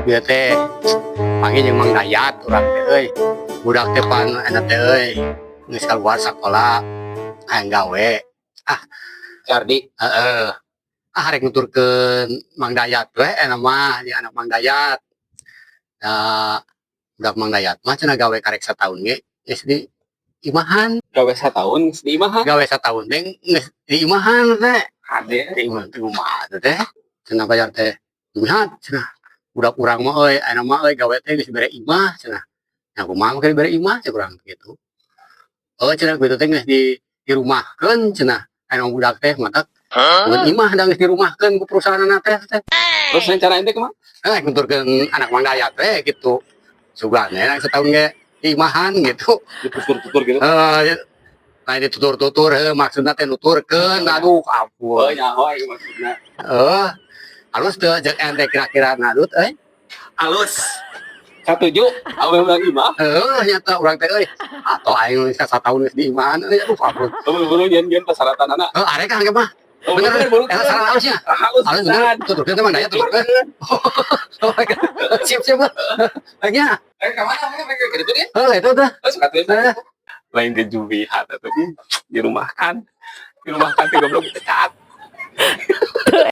Bieu teh panggil jeung Mang Dayat urang teh euy. Budak teh pan eta teh euy. Geus kaluar sakola hayang gawe. Ah, Ardi. Heeh. Ah, rek nuturkeun Mang Dayat we eta mah, di anak Mang Dayat. Da budak Mang Dayat mah cenah gawe karek sataun ge geus di imahan. Gawe setahun di imah. Gawe sataun teh geus di imahan teh. Ade. Di imah teh kumaha teh? Cenah bayar teh. Lihat cenah. Budak urang mah euy, aya mah euy gawe teh geus dibere imah cenah. Nah, kumaha make dibere imah cek urang gitu. Oh, cenah kitu teh geus dirumahkeun cenah. Aya budak teh matak bukan imah da geus dirumahkeun ku perusahaanna teh teh. Terus rencana ente kumaha? Eh, nuturkeun anak Mang Dayat teh gitu. Sugan ya setahun ge imahan gitu. Ditutur-tutur gitu. Eh, nah ditutur-tutur heuh maksudna teh nuturkeun, aduh Oh, ampun. Nyaho ieu maksudna. Heuh. Halus teu jeung ente kira-kira nadut euy? Halus. Satuju, awe urang imah. Heuh, nyata urang teh euy. Atau aing geus sataun geus di imahan euy, aduh ampun. Buru-buru nyeun persyaratan anak. Heuh, arek kan mah. Oh, bener, buru. Eta saran halusnya. Halus. Halus bener. Tuturkeun teh Mang Dayat tuturkeun. Oh my God. Siap siap lah. Nya. Eh, ka mana? Mereka ke ditu dia? Heuh, itu teh. Oh, suka tuh. Eh. Lain ke Jubihat atuh. Dirumahkan. Dirumahkan teh goblok dipecat.